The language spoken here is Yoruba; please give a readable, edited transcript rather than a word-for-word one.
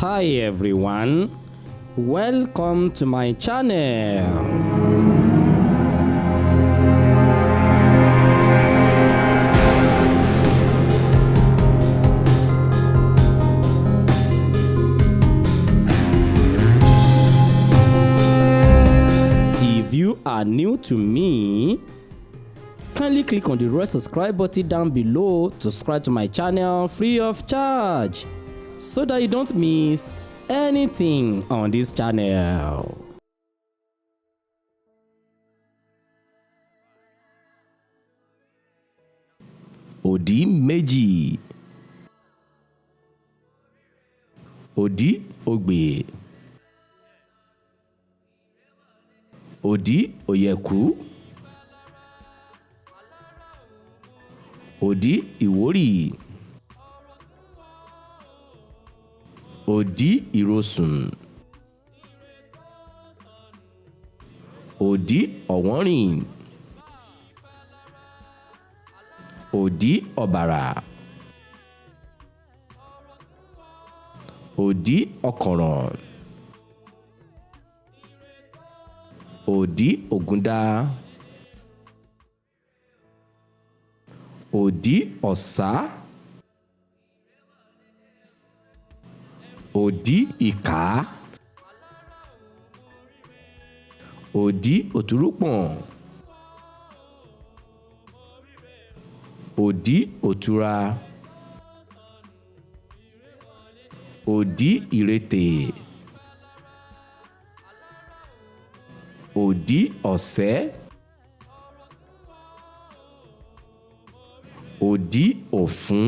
Hi everyone, welcome to my channel. If you are new to me, kindly click on the red subscribe button down below to subscribe to my channel free of charge so that you don't miss anything on this channel. Òdí méjì. Òdí ogbè. Òdí òyẹ̀kú. Òdí ìwórì. Òdí ìrosùn. Òdí ọ̀wọ́nrìn. Òdí ọ̀bàrà. Òdí ọ̀kànràn. Òdí ògúndá. Òdí ọ̀sá. Òdí ìká. Òdí òtúrúpọ̀n. Òdí òtura. Òdí ìretè. Òdí ọ̀sẹ́. Òdí òfún.